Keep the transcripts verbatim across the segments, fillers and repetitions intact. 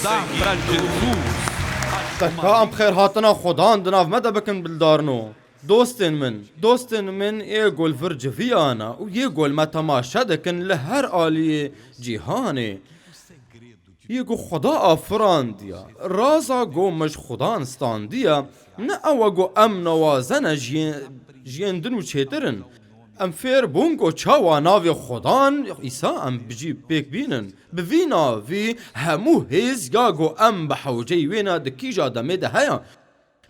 Te ka em xêrhatina Xudan di nav me de bikin bildarno. Dostên min, dostên min ê gol vir civiya ne û yê gol me temaşe dikin li her aliyê cîhanê. Yê ku Xuda afirandiye, raza ku me ji Xudan standiye, ne ew e ku em nawazene jiyê-, jiyên din û çêtir in. Em fêr bûn ku çawa navê Xudan Îsa em bijî pêk bînin. Bi vî navî hemû hêz ya ku em bi hewceyî wê ne di kîja demê de heye.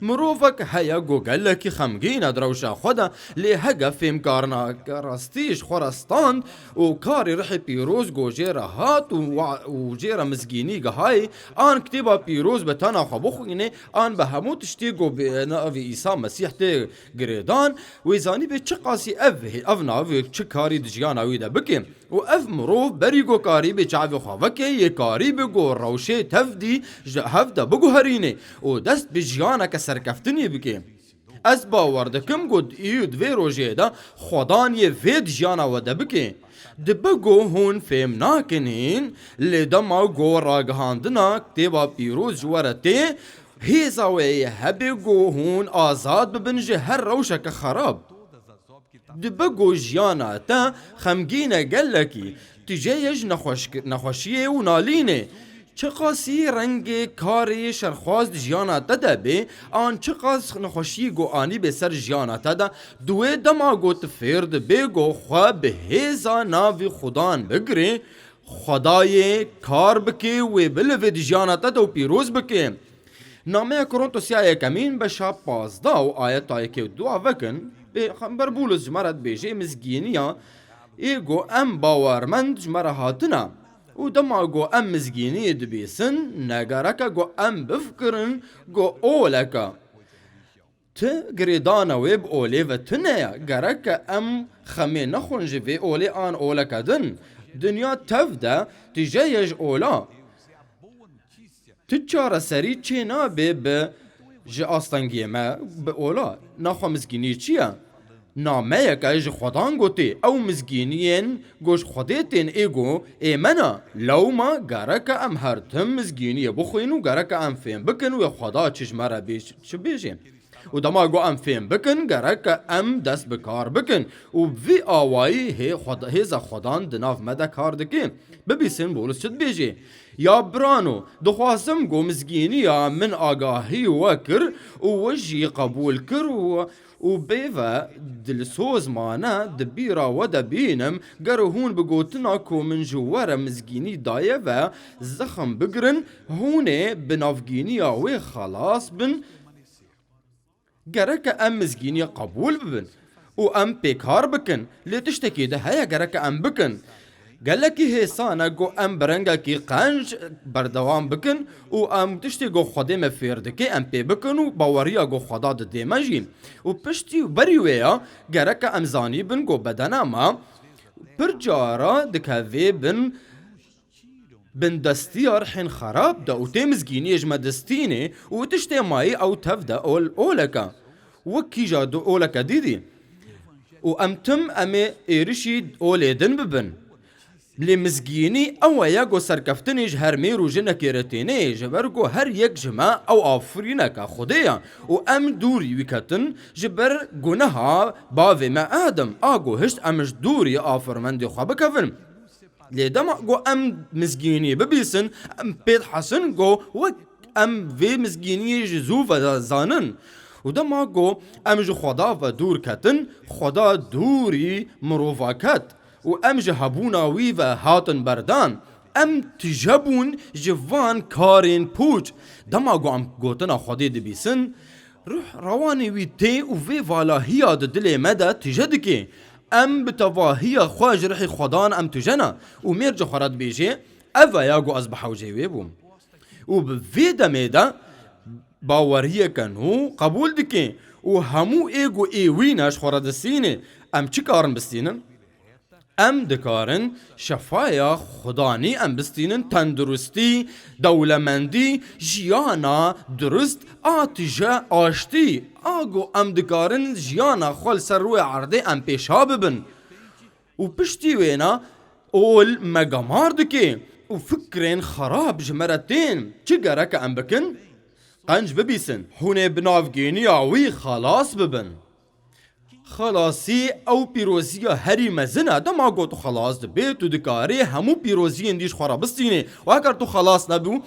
Mirovek heye ku gelekî xemgîn e di rewşa xwe de, lê hege fêmkarina rastî ji xwe re stand û karê rihê pîroz ku jê re hat û wa-, û jê re mizgînî gihayî, an kitêba pîroz bi tena xwe bixwînê, an bi hemû tiştî ku bi navê Îsa Mesîh tê girêdan, wê zanîbê çiqasî ev, ev navê çi karî di jiyana wî de bike. Û ev mirov berî ku karîbê çavê xwe veke, yê karîbê ku rewşê tevdî ji hev de biguherînê û dest bi jiyaneke serkeftinê bike. Ez bawer dikim ku î di vê rojê de Xudan yê vê di jiyana we de bike. Dibe ku hûn fêm nakin hîn, lê dema ku ragihandina kitêba pîroz ji we re tê, hêza wê yê hebe ku hûn azad bibin ji her rewşeke xerab. Dibe ku jiyana te xemgîn e gelekî, tu jê ye ji nexweş-, nexweşiyê û nalînê. Çiqasî rengê karê şerxwaz di jiyana te de bê, an çiqas nexweşiyê ku anîbê ser jiyana te de, di wê dema ku tu fêr dibê ku xwe bi hêza navî Xudan bigirê, Xwedayê kar bike, wê bilivê di jiyana te de û pîroz bike. Nameya Korontosya yekemîn beşa pazdeh û ayeta yekê û dua vekin, Pêxember Bûlos ji me re dibêje, mizgîniya ê ku em bawermend ji me re hatine û dema ku em mizgîniyê dibîsin, ne gereke ku em bifikirin ku oleke. Ti girêdana wê bi olê ve tune ye. Gereke em xemê nexwin ji vê olê an oleke din. Dinya tev de tije ye ji ola. Ti çareserî çê nabe bi ji astengiyê me bi ola. Naxwe mizgînî çi ye? Nameyeke ji Xwedan gotê, ew mizgîniyên ku ji Xwedê tên ê ku ê me ne. Lewma gereke em her tim mizgîniyê bixwîn û gereke em fêm bikin wê Xweda çi ji me re bê-, çi bêjê. Û dema ku em fêm bikin, gereke em dest bi kar bikin û bi vî awayî hê Xwed-, hêza Xwedan di nav me de kar dike. Bibîsin Bûlis çi dibêjê. Ya birano, dixwazim ku mizgîniya min agahî we kir û we jî qebûl kir û, û bê ve dilsoz mane, di bîra we de bînim, gero hûn bi gotina ku min ji we re mizgînî daye ve zexm bigirin, hûn ê bi navgîniya wê xelas bin. Gereke em mizgînî qebûl bibin û em pê kar bikin, lê tiştekî di heye gereke em bikin. Gelekî hêsan e ku em bi rengekî qenc berdewam bikin û em tiştê ku Xwedê me fêr dike, em pê bikin û baweriya ku Xweda didê me jî. Û piştî û berî wê ya gereke em zanîbin ku bedena me pir cara dikeve bin bindestiya rihên xerab de û tê mizgîniyê ji me distînê û tiştê mayî ew tev de ol-, oleke. Wek kîja du oleke dîdî. Û em tim em ê êrişî olê din bibin. Lê mizgînî ew e ya ku serkeftinê ji her mêr û jinekê re tênê, ji ber ku her yek ji me ew afirîneke Xwedê ye û em dûrî wî ketin, ji ber guneha bavê me Adem, a ku hişt em ji dûrî afirmendê xwe bikevin. Lê dema ku em mizgînî bibîsin, em pê dihesin ku wek em vê mizgîniyê ji zû ve zanin. Û dema ku em ji Xweda ve dûr ketin, Xweda dûrî mirova ket. Û em ji hebûna wî ve hatin berdan. Em tije bûn ji van karên pûç. Dema ku em gotina Xwedê dibîsin, Ruh rewanê wî tê û vê valahiya di dilê me de tije dike. Em bi tevahiya xwe ji rihê Xwedan em tije ne û mêr ji xwe re dibêje, ev e ya ku ez bi hewceyê wê bûm. Û bi vê demê de baweriyeke nû qebûl dike û hemû ê ku ê wî ne ji xwe re distîne. Em çi karin bistînin? Em dikarin şefaya Xudanî em bistînin, tenduristî, dewlemendî, jiyana durist, a tije, aştî. A ku em dikarin jiyana xwe li ser rûyê erdê em pêşa bibin. Û piştî wêna ol me gemar dike. û fikrên xerab ji me re tên. Çi gereke em bikin? Qenc bibîsin. Hûn ê bi navgîniya wî xelas bibin. Xelasî ew pîroziya herî mezin e. Dema ku tu xelas dibê, tu dikarî hemû pîroziyên dî ji xwe re bistînî. Û heger tu xelas nebû,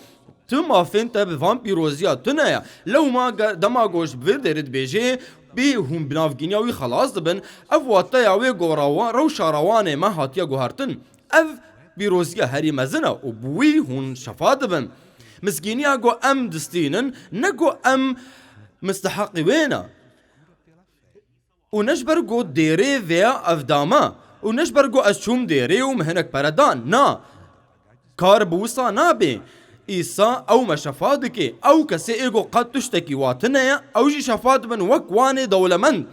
tu mafên te bi van pîroziya tune ye. Lewma ge-, dema ku ji vê derê dibêjê, bê hûn bi navgîniya wî xelas dibin, ev wateya wê ku rewa-, rewşa rewanê me hatiye guhertin. Ev pîroziya herî mezin e û bi wî hûn şefa dibin. Mizgîniya ku em distînin, ne ku em misteheqî wê ne. Û ne ji ber ku dêrê vêya ev dame, û ne ji ber ku ez çûm dêrê û min hinek pere dan. Na. Kar bi wisa nabe. Îsa ew me şefa dike. Ew kesê ê ku qet tiştekî wa tune ye, ew jî şefa dibin wek wanê dewlemend.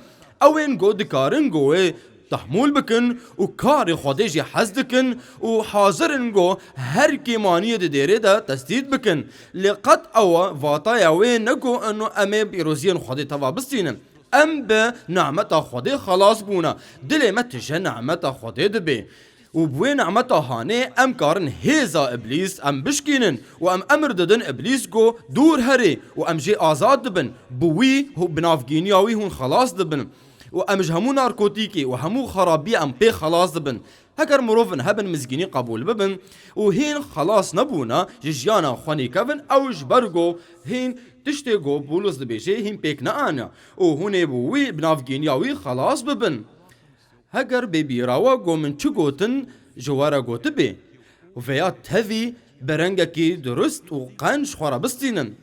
Ew ên ku dikarin ku wê tehmûl bikin û karê Xwedê jî hez dikin û hazir in ku her kêmaniyê di dêrê de tesdît bikin. Lê qet ew vataya wê ne ku eno em ê pîroziyên Xwedê teva bistînin. Em bi nemeta Xwedê xelas bûne. Dilê me tije nemeta Xwedê dibe. Û bi wê nemeta hanê em karin hêza Îblîs em bişkînin û em emir didin Îblîs ku dûr herê û em jê azad dibin. Bi wî, hû-, bi navgîniya wî hûn xelas dibin. Û em ji hemû narkotîkê û hemû xerabiyê em pê xelas dibin. Heger mirovin hebin mizgînî qebûl bibin û hîn xelas nebûne, ji jiyana xwe nîkevin, ew ji ber ku hîn tiştê ku Pûlos dibêje hîn pêk neane û hûn ê bi wî, bi navgîniya wî xelas bibin. Heger bê bîra we ku min çi gotin ji we re gotibê, vêya tevî bi rengekî durust û qenc ji xwe re bistînin.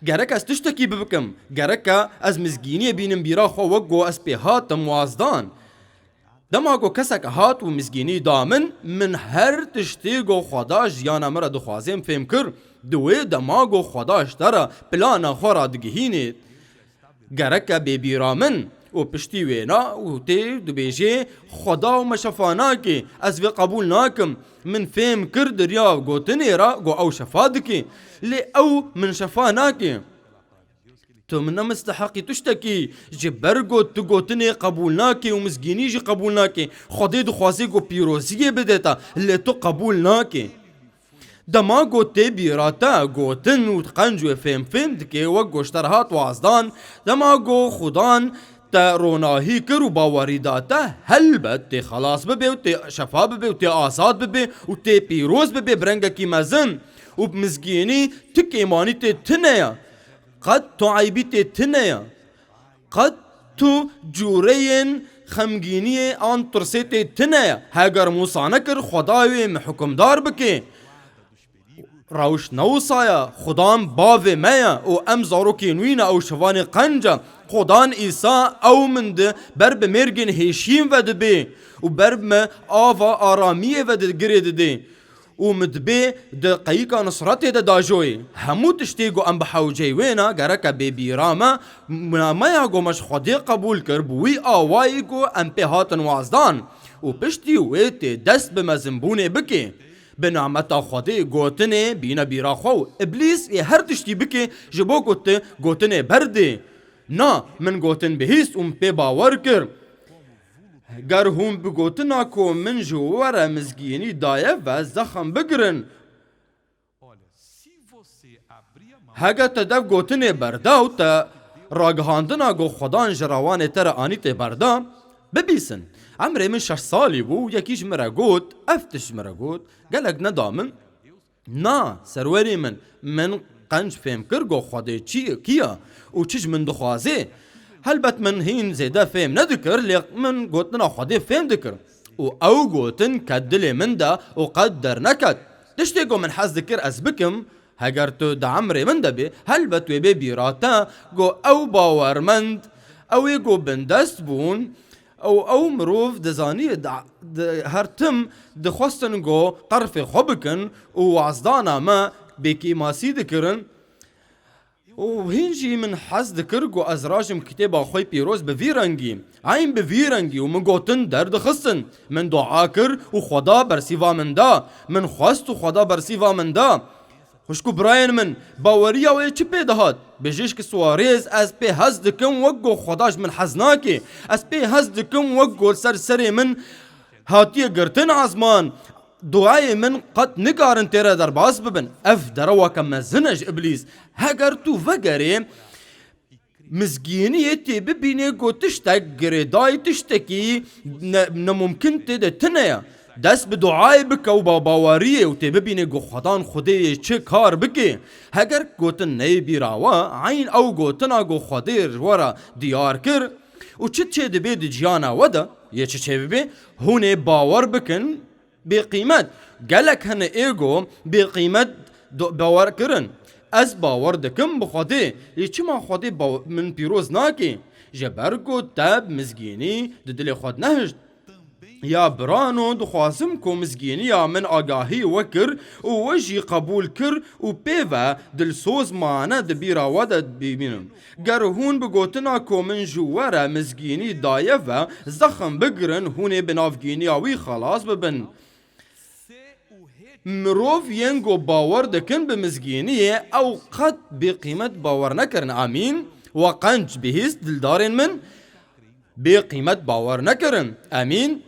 Gerek ez tiştekî bibikim, gereke ez mizgîniyê bînim bîra xwe wek ku ez pê hatim wazdan. Dema ku kesek hat û mizgînî da min, min her tiştê ku Xweda jiyana min re dixwazê min fêm kir. Di wê dema ku Xweda ji te re plana xwe radigihînê, gereke bê bîra min û piştî wêna û tê dibêjê, Xweda me şefa nake, ez vê qebûl nakim. Min fêm kir di riya gotinê re ku ew şefa dike. Lê ew min şefa nake. Tu min nemisteheqî tiştekî, ji ber ku tu gotinê qebûl nakê û mizgînî jî qebûl nakê. Xwedê dixwazê ku pîroziyê bide te, lê tu qebûl nakê. Dema ku tê bîra te gotin û qenc wê fêm fêm dike, wek ku ji te re hat wazdan, dema ku Xudan te ronahî kir û bawerî da te, helbet tê xelas bibe û tê şefa bibe û tê azad bibe û tê pîroz bibe bi rengekî mezin û bi mizgînî tu kêmanî tê tune ye. Qet tu eybî tê tune ye. Qet tu cûreyên xemgîniyê an tirsê tê tune ye. Heger Mûsa nekir, Xweda wê me hukimdar bike. Rewş ne wisa ye. Xudan bavê me ye û em zarokên wî ne, ew şivanê qenc e. Xudan Îsa ew min di ber bi mêrgên hêşîn ve dibê û ber me ava aramiyê ve di girê didê. Û min dibê di qeyika Nusretê de dajoyê. Hemû tiştê ku em bi hewceyê wê ne, gereke bê bîra me, nameya ku me ji Xwedê qebûl kir, bi wî awayî ku em pê hatin wazdan. Û piştî wê tê dest bi mezinbûnê bike. Bi nameta Xwedê gotinê bîne bîra xwe û Îblîs ê her tiştî bike ji bo ku tu gotinê berdê. Na, min gotin bihîst û min pê bawer kir. Ger hûn bi gotina ku min ji we re mizgînî daye ve zexm bigirin, hege te dev gotinê berda û te ragihandina ku Xudan ji rewanê te re anî tê berda, bibîsin. Emrê min şeş salî bû, yekî ji min re got, ev tişt ji min re got, gelek neda min. Na, serwerê min, min qenc fêm kir ku Xwedê çi, kî ye û çi ji min dixwazê. Helbet min hîn zêde fêm nedikir, lê min gotina Xwedê fêm dikir. Û ew gotin ket dilê min de û qet derneket. Tiştê ku min hez dikir ez bikim, heger tu di emrê min de bê, helbet wê bê bîra te ku ew bawermend, ew ê ku bindest bûn, Ew, ew mirov dizanî, da-, di-, her tim dixwestin ku qerfê xwe bikin û wazdana me bêkêmasî dikirin. Û hîn jî min hez dikir ku ez rajim kitêba xwe pîroz bi vî rengî, eyn bi vî rengî û min gotin derdixistin. Min dua kir û Xweda bersîva min da. Min xwest û Xweda bersîva min da. Xwişk û birayên min, baweriya wê çi pê dihat? Bijîşk Suarez, ez pê hez dikim wek ku Xweda ji min hez nake. Ez pê hez dikim wek ku li ser serê min hatiye girtin ezman. Duayê min qet nikarin tê re derbas bibin. Ev dereweke mezin e ji Îblîs. Heger tu vegerê mizgîniyê tê bibînê ku tiştek girêdayî, tiştekî ne-, nemumkin tê de tune ye. Dest bi duayê bike û ba baweriyê û tê bibînê ku Xwedan Xwedê yê çi kar bike. Heger gotin neyê bîra we, eyn ew gotina ku Xwedê ji we re diyar kir û çi çê dibe di ciyana we de, yê çi çê bibe, hûn ê bawer bikin, bêqîmet. Gelek hene ê ku bêqîmet do-, bawer kirin. Ez bawer dikim bi Xwedê. Lê çima Xwedê baw-, min pîroz nake? Ji ber ku te mizgînî di dilê xwe de nehişt. Ya birano, dixwazim ku mizgîniya min agahî we kir û we jî qebûl kir û pê ve dilsoz mane di bîra we de bibînim. Ger hûn bi gotina ku min ji we re mizgînî daye ve zexm bigirin, hûn ê bi navgîniya wî xelas bibin. Mirov yên ku bawer dikin bi mizgîniyê, ew qet bêqîmet bawer nekirin. Amîn. We qenc bihîst dildarên min, bêqîmet bawer nekirin. Amîn.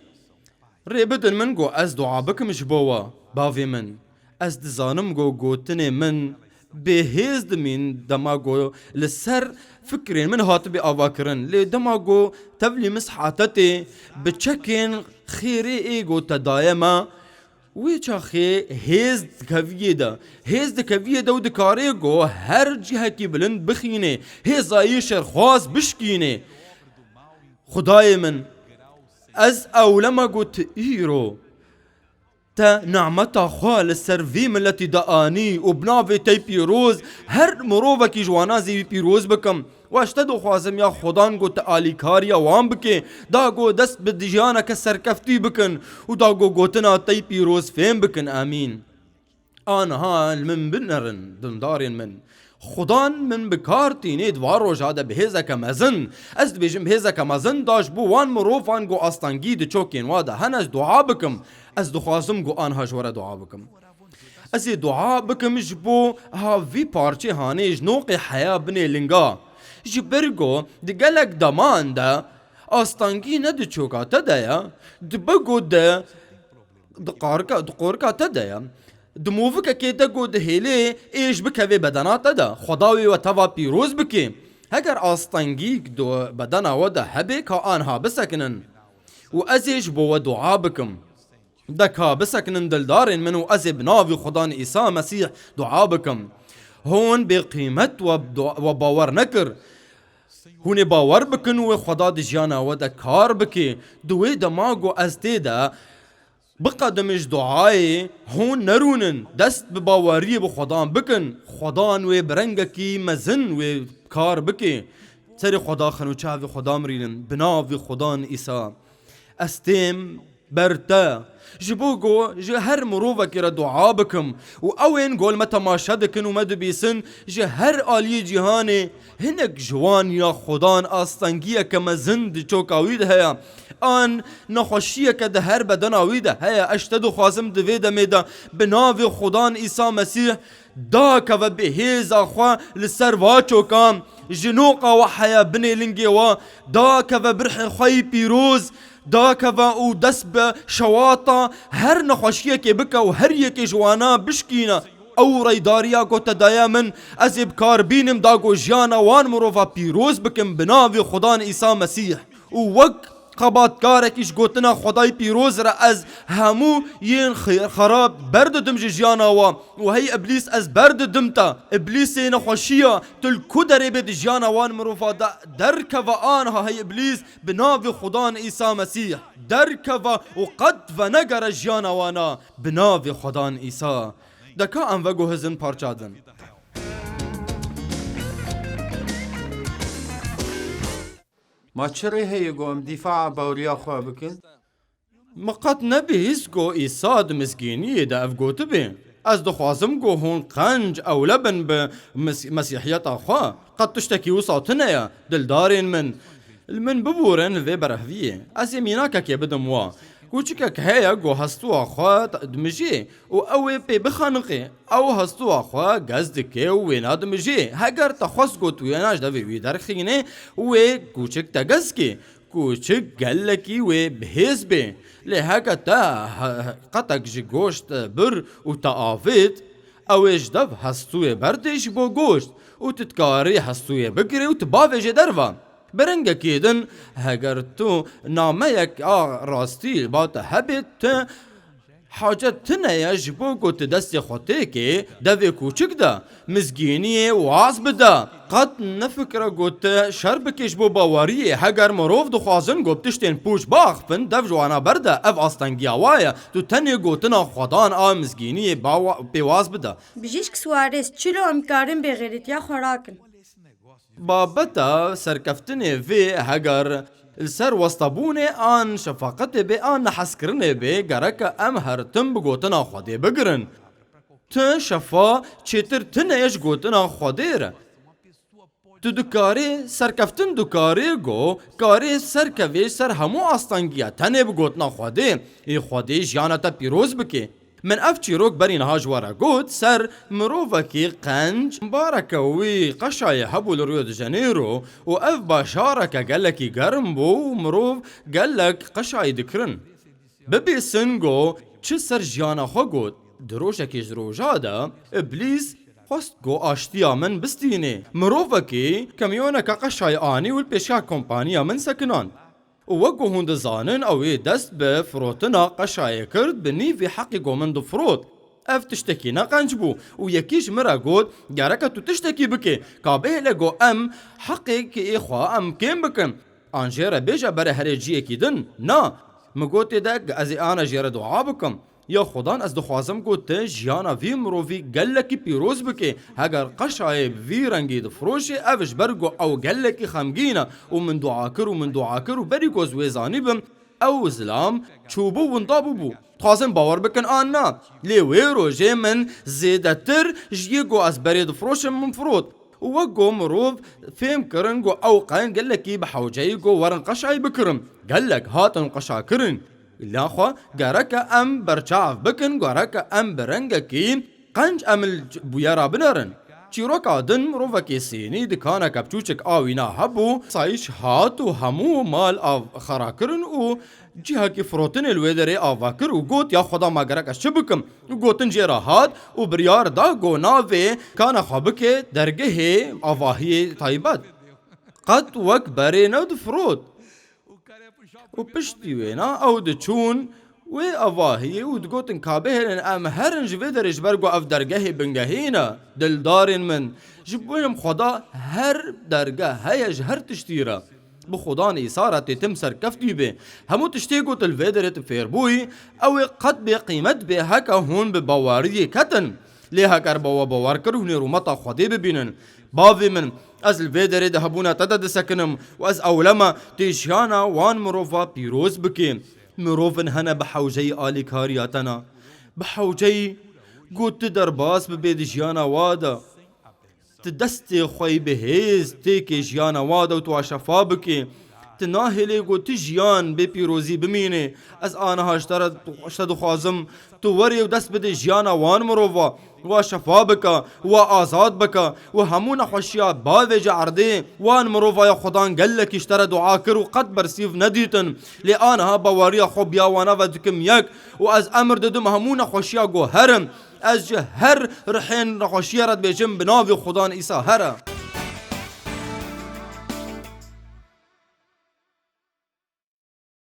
Rê bidin min ku ez dua bikim ji bo we, bavê min. Ez dizanim ku gotinê min bêhêz dimîn dema ku li ser fikrên min hatibê avakirin. Lê dema ku tevlî min sihate tê, bi çekên xêrê ê ku te daye me, wê çaxê hêz dikeviyê de. Hêz dikeviyê de û dikarê ku her cihekî bilind bixînê, hêza yê şerxwaz bişkînê. Xwedayê min, ez ewle me ku tu îro te nameta xwe li ser vî miletî de anî û bi navê te pîroz her mirovekî ji wana zî pîroz bikim. Û ez te dixwazim ya Xudan ku te alîkariya wan bike, da ku dest bi dijaneke serkeftî bikin û da ku gotina te pîroz fêm bikin. Amîn. Aniha li min binerin, dindarên min. Xudan min bi kar tînê di van roja de bi hêzeke mezin. Ez dibêjim hêzeke mezin da ji bo wan mirovan ku astengî di çokên wa de hene, ez dua bikim. Ez dixwazim ku aniha ji we re dua bikim. Ez ê dua bikim ji bo ha vî parçê hanê ji noqê heya binê linga. Ji ber ku di gelek deman de astengî ne di çoka te de ye, dibe ku di, di qarika, di qorika te de ye. Di movikekê de ku dihêlê êş bikeve bedena te de, Xweda wê we teva pîroz bike. Heger astengî di bedena we de hebe, ka aniha bisekinin. Û ez ê ji bo we dua bikim. De ka bisekinin dildarên min û ez ê bi navê Xudan Îsa Mesîh dua bikim. Hûn bêqîmet we dua-, we bawer nekir. Hûn ê bawer bikin wê Xweda di jiyana we de kar bike. Di wê dema ku ez tê de biqedim ji duayê, hûn nerûnin, dest bi baweriyê bi Xwedan bikin. Xwedan wê bi rengekî mezin wê kar bike. Serê Xweda xin û çavê Xweda mirînin. Bi navê Xudan Îsa. Ez têm ber te. Ji bo ku ji her mirovekê re dua bikim û ew ên ku li me temaşe dikin û me dibîsin, ji her aliyê cîhanê hinek ji wan ya Xudan astengiyeke mezin di çoka wî de heye, an nexweşiyeke di her bedena wî de heye, ez ji te dixwazim di vê demê de bi navê Xudan Îsa Mesîh dakeve bi hêza xwe li ser va çoka, ji noqa we heya binê lingê we, dakeve bi rihê xwe yî pîroz, dakeve û dest bi şewata her nexweşiyekê bike û her yekê ji wana bişkîne. Ew reydariya ku te daye min, ez ê bi kar bînim da ku jiyana wan mirova pîroz bikim bi navê Xudan Îsa Mesîh. Û wek xebatkarekî ji gotina Xwedayê pîroz re ez hemû yên xê-, xerab berdidim ji jiyana wan. Û hey Îblîs, ez berdidim te. Îblîsê nexweşiya, tu li ku derê bê di jiyana wan mirova de derkeve aniha, hey Îblîs, bi navê Xudan Îsa Mesîh. Derkeve û qet venegere jiyana wana, bi navê Xudan Îsa. De ka em veguhizin parça din. Ma çi rê heye ku em dîfaa baweriya xwe bikin? Min qet nebihîst ku Îsa di mizgîniyê de ev gotibe. Ez dixwazim ku hûn qenc ewle bin bi mis-, mesîhiyeta xwe. Qet tiştekî wisa tune ye, dildarên min. Li min biborin li vê berheviyê. Ez ê mînakekê bidim we. Kûçikek heye ku hestûa xwe t-, dimijê û ew ê pê bixeniqê. Ew hestûa xwe gez dike û wêna dimijê. Heger te xwest ku tu wêna ji devê wî derxînê, wê kûçik te gez kê. Kûçik gelekî wê bi hêz bê. Lê heke te he-, he-, qetek ji goşt bir û te avêt, ew ê ji dev hestûyê berdê ji bo goşt û tu dikarî hestûyê bigirê û tu bavêjê derve. Bi rengekî din, heger tu nameyek a rastî li ba te hebê, tu hacet tune ye ji bo ku tu destê xwe têkê devê kûçik de, mizgîniyê waz bide. Qet nefikire ku tu şer bikê ji bo baweriyê. Heger mirov dixwazin ku bi tiştên pûç biaxifin, dev ji wana berde, ev astengiya wa ye. Tu tenê gotina Xwedan a mizgîniyê bawa-, pê waz bide. Bijîşk Suarez, çilo em karin bêxêrîtiya xwe rakin? Babeta serkeftinê vê, heger li ser westabûnê an şefaqetê bê an nehezkirinê bê, gereke em her tim bi gotina Xwedê bigirin. Tu şefa çêtir tune ye ji gotina Xwedê re. Tu dikarî serkeftin dikarî ku karê serkevê ser hemû astengiya tenê bi gotina Xwedê, ê Xwedê jiyana te pîroz bike. Min ev çîrok berî niha ji we re got, ser mirovekî qenc bareke wî qeşayê hebû li Rio de Janeiro û ev bajareke gelekî germ bû û mirov gelek qeşayî dikirin. Bibîsin ku çi ser jiyana xwe got, di rojekê ji roja de Îblîs xwest ku aştiya min bistînê. Mirovekî kamyoneke qeşayî anî û li pêşiya kompaniya min sekinand. Û wek ku hûn dizanin, ew ê dest bi firotina qeşayê kir, bi nîvî heqî ku min difirot. Ev tiştekî ne qenc bû û yekî ji min re got, gereke tu tiştekî bikê, ka bihêle ku em heqê ki ê xwe em kêm bikin. An jê re bêje bere herê ciyekî din? Na. Min got, tê de ez ê ana jê re dua bikim. Ya Xudan, ez dixwazim ku tu jiyana vî mirovî gelekî pîroz bikê. Heger qeşayê bi vî rengî difiroşê, ev ji ber ku ew gelekî xemgîn e û min dua kir û min dua kir û berî ku ez wê zanîbim, ew zilam çûbû winda bûbû. Dixwazin bawer bikin an na. Lê wê rojê min zêdetir ji yê ku ez berê difiroşim min firot. Û wek ku mirov fêm kirin ku ew qenc gelekî bi hewceyî ku werin qeşayî bikirin. Gelek hatin qeşakirin. Naxwe gereke em berçav bikin, gereke em bi rengekî qenc em li bûyera binerin. Çîroka din, mirovekî sînî dikaneke biçûçik a wîna hebû, sayîş hat û hemû mal av xera kirin û cihekî firotinê li wê derê ava kir û got, ya Xweda, ma gerek ez çi bikim? Û gotin jê re hat û biryar da ku navê kana xwe bike dergehê avahiyê taybet. Qet wek berê nedifirot. Û piştî wêna ew diçûn wê avahiyê û digotin, ka bihêlin em herin ji vê derê, ji ber ku ev dergehê bingehî ne. Dildarên min, ji bo em Xweda her dergeh heye ji her tiştî re. Bi Xudan Îsa re tê tim serkeftî bê. Hemû tiştê ku tu li vê derê tu fêr bûyî, ew ê qet bê qîmet bê heke hûn bi baweriyê ketin. Lê heger bi we bawer kir, hûn ê rûmeta Xwedê bibînin. Bavê min, ez li vê derê di hebûna te de disekinim û ez ewleme tê jiyana wan mirova pîroz bikê. Mirovin hene bi hewceyî alîkariya te ne. Bi hewceyî ku tu derbas bibê di jiyana wa de. Tu destê xwe yî bi hêz têkê jiyana wa de û tu wa şefa bikê. Tu nahêlê ku tu jiyan bê pîrozî bimînê. Ez aniha ji te re, ji te dixwazim, tu werê û dest bidê jiyana wan mirova, wa şefa bike, wa azad bike, û hemû nexweşiya bavêje erdê. Wan mirova ya Xudan gelekî ji te re dua kir û qet bersîv nedîtin. Lê aniha baweriya xwe biya wana ve dikim yek û ez emir didim hemû nexweşiya ku herin. Ez ji her rihên nexweşiyê re dibêjim, bi navê Xudan Îsa here.